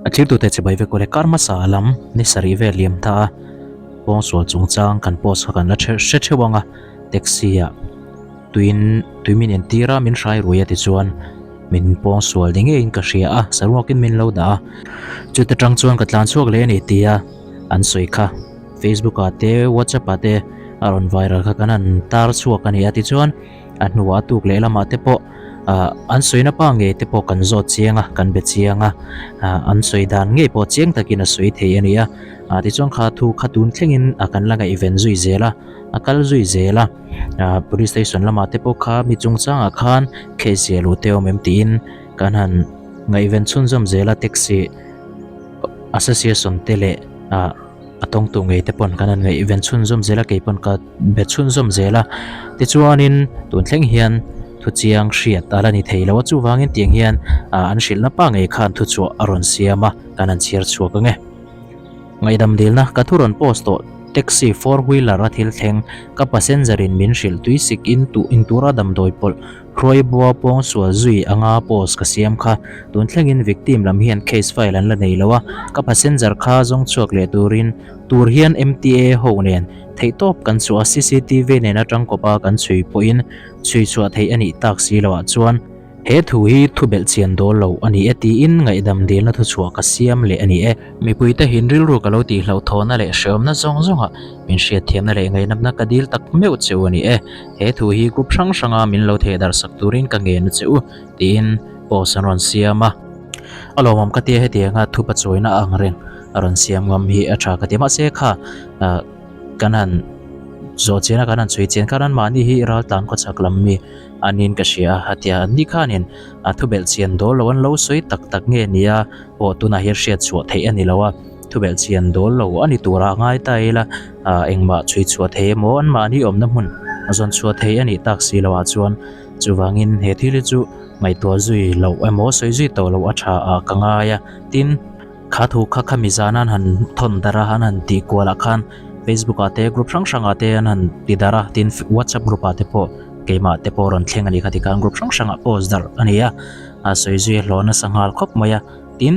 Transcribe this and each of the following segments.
A thirtute chibai vek ule kar hmasa lam ni sarih vel liam ta a, pawngsual chungchang kan post kha kan la hre theuh ang a, taxi ah tuiin tui min entir a min hrai rui a tichuan min pawngsual ni ngeiin ka hria a, saruakin min lo dah a, chuta tang chuan ka tlan chhuak leh a ni tia an sawi kha Facebook ah te WhatsApp ah te a rawn viral kha kan han tar chhuak a ni a tichuan. A hnuah a tuk leh lamah te pawh ah an sawina pa ngei te pawh kan zawt chiang a, kan be chiang a, ah an sawi dan ngei pawh chiang takin a sawi thei a ni a. Ah tichuan kha thu kha tun thlengin a kan la ngaihven zui zel a, a kal zui zel a. Ah police station lamah te pawh kha mi chungchangah khan case ziah luh te awm em tiin kan han ngaihven chhunzawm zel a taxi association te leh ah A tawngtu ngei te pawn kan han ngaihven chhunzawm zel a, kei pawn ka be chhunzawm zel a. Tichuanin tun thleng hian thu chiang hriat a la ni thei lo a, chuvangin tiang hian an hrilhna pa ngei khan thuchhuah a rawn siam a, kan han chhiar chhuak ang e. Ngaihdam dilna ka thu rawn post tawh taxi four wheeler a thil thleng ka passenger in min hrilh tui sik in tuh in tura damdawi pawlh Hruaibua pawng sual zui anga post ka siam kha. Tun thlengin victim lam hian case file an la nei lo a, ka passenger kha zawng chhuak leh turin tur hian MTA ho nen theihtawp kan chhuah a, cctv nen atang kawpa kan chhui pawhin chhui chhuah theih a nih tak si loh ah chuan he thu hi thu belh chian dawl lo a ni e tiin ngaihdam dilna thuchhuah ka siam leh a ni e. Mipuite hin rilru ka lo tihhlauhthawhna leh hreawmna zawng zawngah min hriatthiamna leh ngaihnamna ka dil tak meuh che u a ni e. He thu hi group hrang hranga min lo theh darh sak turin ka ngen a che u, tiin post an rawn siam a. A lawmawm ka tia hetianga thupa chawina ang reng a rawn siam ngam hi a tha ka ti. Mahse kha kan han zawh chian a, kan han chhui chian khan anmahni hi raltlan khawchhak lam mi anin ka hria a, tia anni khanin a thubelh chian dawl lo an lo sawi tak tak nge nia pawh tunah hian hriat chhuah theih a ni lo a. Thubelh chian dawl lo a ni turah ngai ta ila, ah engmah chhui chhuah thei emaw anmahni awmna hmun zawn chhuah thei a nih tak si loh ah chuan chuvangin he thil hi chu ngaihtuah zui loh emaw sawi zui tawh loh a tha ah ka ngai a. Tin, kha thu kha khami zan an han thawn darh a, an han tih kual ah khan Facebook ah te group hrang hrang ah te an han ti darh a, tin WhatsApp group ah te pawh keimah te pawh rawn thleng a ni kha tikhan group hrang hrang ah post darh a ni a, a sawi zui a hlawh nasa nghal khawp mai a. Tin,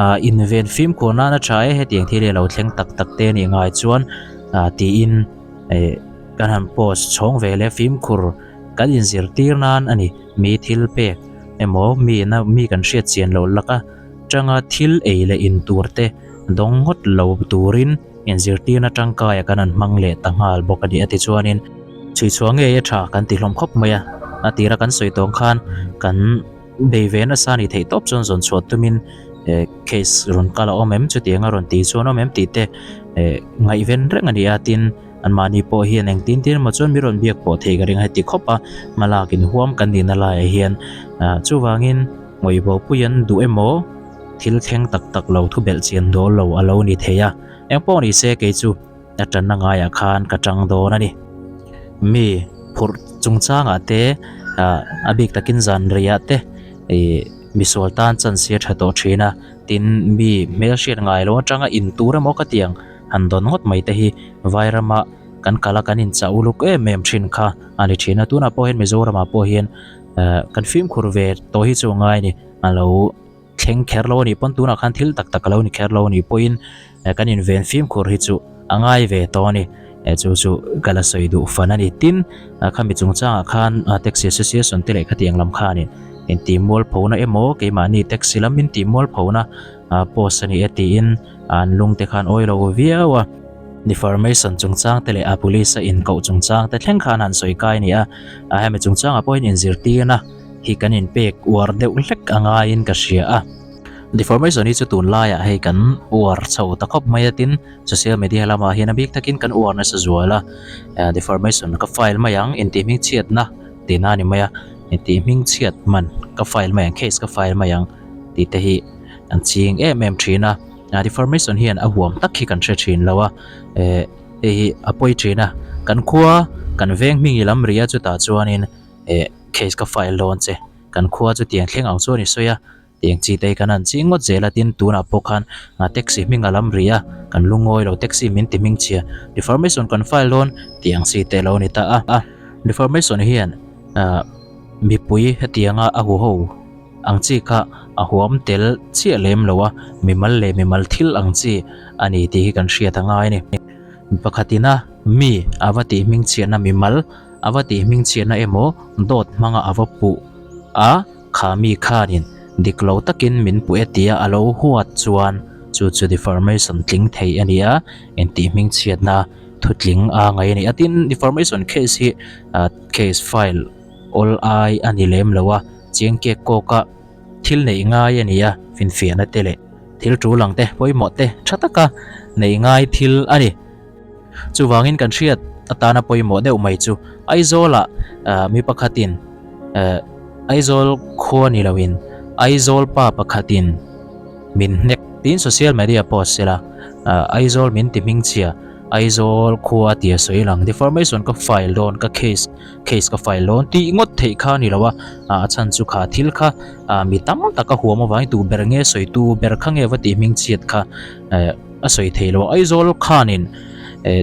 ah inven fimkhur nana tha e hetiang thil hi a lo thleng tak tak te a nih ngai chuan ah tiin eh kan han post chhawng ve leh fimkhur kan inzirtir nan a ni. Mi thil pek emaw mi na mi kan hriat chian loh laka tanga thil ei leh in tur te dawng ngawt lo turin inzirtirna tangkaia kan han hmang leh ta nghal bawk a ni a tichuanin chhuichhuah ngei a tha kan ti hlawm khawp mai a, a tira kan sawi tawng khan kan. Bei ve nasa ni theih tawp chuan zawn chhuah tumin eh case rawn kal a awm em chutiang a rawn tih chuan awm em tih te eh ngaihven reng a ni a tin anmahni pawh hian engtin tin emaw chuan mi rawn biak pawh theih ka ring a heti khawp a hmalak inhuam kan nihna laiah hian ah chuvangin ngawihbo pui an duh emaw thil thleng tak tak lo thu belh chian dawl lo a lo ni thei a engpawh ni se kei chu a tanna ngaiah khan ka tang dawn a ni. Mi phurh chungchangah te ah a bik takin zan reiah te ih misual tan chance hi a tha tawh thin a, tin mi hmelhriat ngai lo atanga in tur emaw ka tiang han dawn ngawt mai te hi Vairama kan kal a kan inchah uluk em em thin kha a ni thin a, tunah pawh hian Mizoramah pawh hian ah kan fimkhur ve tawh hi chu a ngai a ni a lo. Thleng kher lo a nih pawn tunah khan thil tak tak a lo ni kher lo a nih pawhin kan inven fimkhur hi chu a ngai ve tawh a ni. Chu chu ka la sawi duh fan a ni. Tin, khami chungchangah khan Taxi Association te leh khatiang lam khanin intih mualphona emaw keimahni taxi lam intih mualphona post a ni e tiin an lung te khan awi lo viau a. Deformation chungchang te leh a police a inkoh chungchang te thleng khan han sawi kai a ni a. Hemi chungchangah pawhin inzirtirna. hi kan inpek uar deuh hlek a ngaiin ka hria a. Deformation hi chu tunlaiah hei kan uar chho ta khawp mai a tin social media lamah hian a bik takin kan uar nasa zual a. Deformation ka file mai ang intih hmingchhiatna tihna a ni mai a, intih hmingchhiat man ka file mai ang case ka file mai ang tih te hi an ching em em thin a. Deformation hian a huam tak hi kan hre thin lo a, hei hi a pawi thin a. Kan khua kan veng hming i lam ri a chutah chuanin eh case ka file dawn che kan khua chu tiang thleng ang chuan i sawi a tiang chi te hi kan han ching ngawt zel a tin tunah pawh khan ah taxi hming a lam ri a kan lungawi lo taxi min ti hming chhia deformation kan file dawn tih ang chi te lo ni ta a deformation hian ah mipui hetianga a huho ang chi kha. a huam tel chiah lem lo a, mimal leh mimal thil ang chi a ni tih hi kan hriat a ngai a ni. Mi pakhatina mi a va tih hmingchhiatna mimal a va tih hmingchhiatna emaw dawt hmanga a va puh a, kha mi khanin dik lo takin min puh e tia a lo huat chuan chu chu deformation tling thei a ni a, intih hmingchhiatna thutling a ngaih a ni a. Tin, deformation case hi case file awl ai a ni lem lo a, chiang kek kawka thil neih ngai a ni a, finfiahna te leh thil tul ang te pawimawh te tha taka neih ngai thil a ni. Chuvangin kan hriat atana pawimawh deuh mai chu Aizawlah mi pakhatin Aizawl khua ni loin Aizawl pa pakhatin min hnek tiin social media post sela Aizawl min ti hmingchhia Aizawl khua tia sawi lang deformation ka file dawn ka case case ka file dawn tih ngawt theih kha ni lo a a chhan chu kha thil kha mi tam tak a huam avangin tu ber nge sawi tu ber kha nge va tih hmingchhiat kha a sawi thei lo a Aizawl khanin eh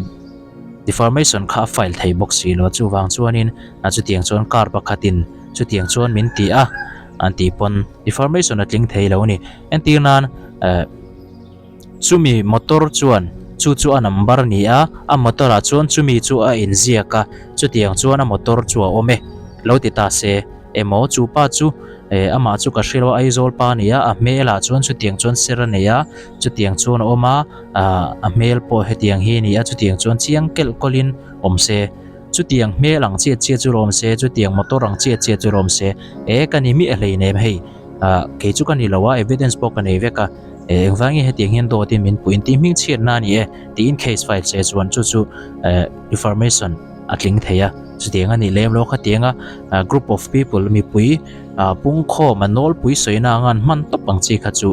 deformation kha a file thei bawk si lo a chuvang chuanin a chutiang chuan car pakhatin chutiang chuan min ti a an tih pawn deformation a tling thei lo a ni entir nan eh chumi motor chuan chu chu a number a ni a a motor ah chuan chumi chu a inziak a chutiang chuan a motor chu a awm e lo ti ta se emaw chu pa chu eh amah chu ka hre lo a Aizawl pa a ni a a hmel ah chuan chutiang chuan ser a nei a. Chutiang chuan a awm a, ah a hmel pawh hetiang hi a ni a, chutiang chuan chiang kelh kawlhin awm se, chutiang hmel ang chiat chiat chu rawm se, chutiang motor ang chiat chiat chu rawm se, e ka ni miah hleinem hei, ah kei chu ka ni lo a, evidence pawh ka nei vek a, e engvangin hetiang hian dawtin min puih in tih hming chhiatna a ni e tiin case file se chuan chu chu eh information a tling thei a, chutiang a nih lem lo khatianga group of people mipui ah pungkhawm a nawlpui sawina anga an hman tawp ang chi kha chu.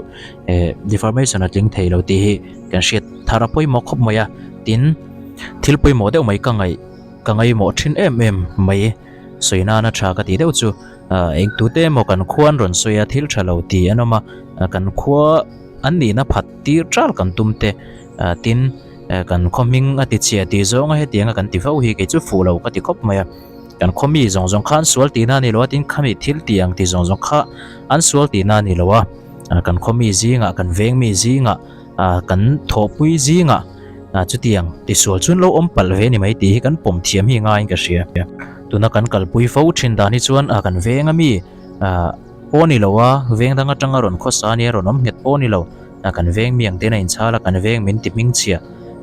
eh deformation a tling thei lo tih hi kan hriat thar a pawimawh khawp mai a tin thil pawimawh deuh mai ka ngaih ka ngaihmawh thin em em mai sawi nana tha ka tih deuh chu ah eng tute emaw kan khua an rawn sawi a thil tha lo tih an awm a kan khua an nihna phat tir ṭal kan tum te ah tin eh kan khaw hming a ti chhia tih zawnga hetianga kan ti fo hi kei chu fuh lo ka ti khawp mai a kan khaw mi zawng zawng kha an sual tihna a ni lo a tin khami thil tih ang tih zawng zawng kha an sual tihna a ni lo a. Kan khaw mi zingah kan veng mi zingah kan thawhpui zingah chutiang tisual chuan lo awm palh ve ni mai tih hi kan pawm thiam hi ngaiin ka hria. Tuna kan kalpui fo thin dan hi chuan kan venga mi pawh ni lo a, veng dang atanga rawn khawsa ania rawn awm nghet pawh ni lo, kan veng mi ang ten a inchhal a, kan veng min ti hmingchhia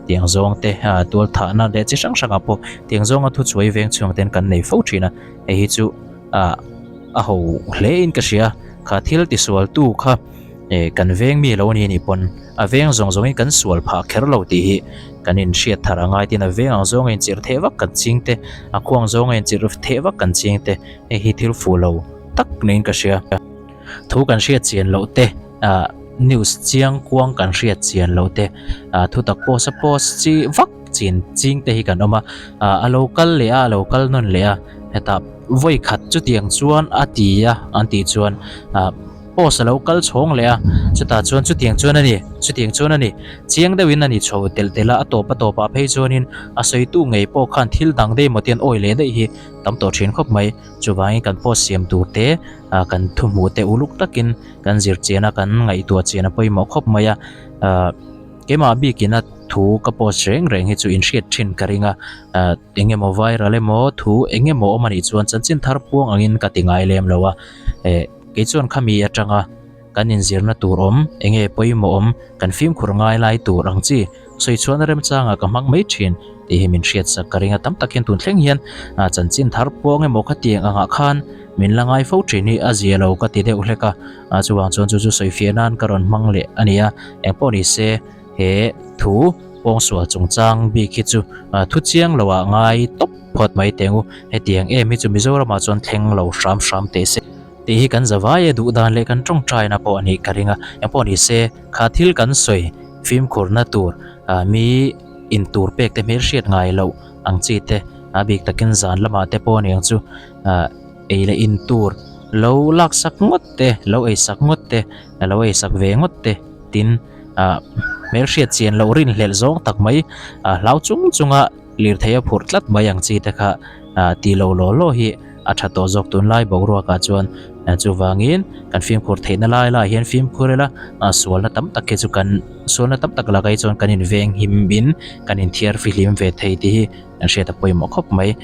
tiang zawng te tual thahna leh chi hrang hrangah pawh tiang zawnga thuchuai veng chhung ten kan nei fo thin a, hei hi chu a ho hle in ka hria kha thil tisual tu kha eh kan veng mi lo ni anih pawn a veng zawng zawng in kan sual phah kher lo tih hi kan in hriat thar a ngai tin a veng ang zawng a inchirh theh vak kan ching te a khuang zawng a inchirh theh vak kan ching te hei hi thil fuh lo tak niin ka hria thu kan hriat chian loh te ah news chiang kuang kan hriat chian loh te ah thutak post a post chi vak chin ching te hi kan awm a ah a lo kal leh a a lo kal nawn leh a hetah vawi khat chutiang chuan a ti a an tih chuan ah post a lo kal chhawng leh a chutah chuan chutiang chuan a ni chutiang chuan a ni chiang deuhin a ni chho telh telh a a tawp a tawpah phei chuanin a sawitu ngei pawh khan thil dang daih maw te an awi leh daih hi tam tawh thin khawp mai chuvangin kan post siam tur te ah kan thu hmuh te uluk takin kan zir chian a kan ngaihtuah chian a pawimawh khawp mai a ah. Keimah bikin a thu ka post reng reng hi chu inhriat thin ka ring a, ah eng emaw viral emaw thu eng emaw awm anih chuan chanchin thar puang angin ka ti ngai lem lo a, eh kei chuan khami atanga kan inzirna tur awm eng nge pawimawh awm kan fimkhur ngai lai tur ang chi sawi chhuahna remchangah ka hmang mai thin tih hi min hriatsak ka ring a, tam tak hian tun thleng hian ah chanchin thar puang emaw khatiang angah khan min la ngai fo thin hi a zia lo ka ti deuh hlek a. A chuvang chuan chu chu sawifiah nan ka rawn hmang leh a ni a, engpawh ni se he thu pawngsual chungchang bik hi chu thu chiang lo ah ngai tawp phawt mai teh ang u, hetiang em hi chu Mizoramah chuan thleng lo hram hram teh se tih hi kan zavai e duh dan leh kan tawngtaina pawh a nih ka ring a, engpawh ni se kha thil kan sawi fimkhurna tur mi in tur pek te hmel hriat ngai loh ang chi te a bik takin zan lamah te pawh a ni ang chu. Ei leh in tur lo lak sak ngawt te, lo ei sak ngawt te, lo ei sak ve ngawt te tin ah hmelhriat chian loh rinhlelh zawng tak mai ah hlau chung chunga lirthei a phurh tlat mai ang chi te kha ah ti lo law law hi a tha tawh zawk tunlai boruakah chuan. Chuvangin kan fimkhur theihna lai lai hian fimkhur ila sualna tam tak hi chu kan sualna tam tak lakah hi chuan kan inveng him in kan inthiar fihlim ve thei tih hi kan hriat a pawimawh khawp mai.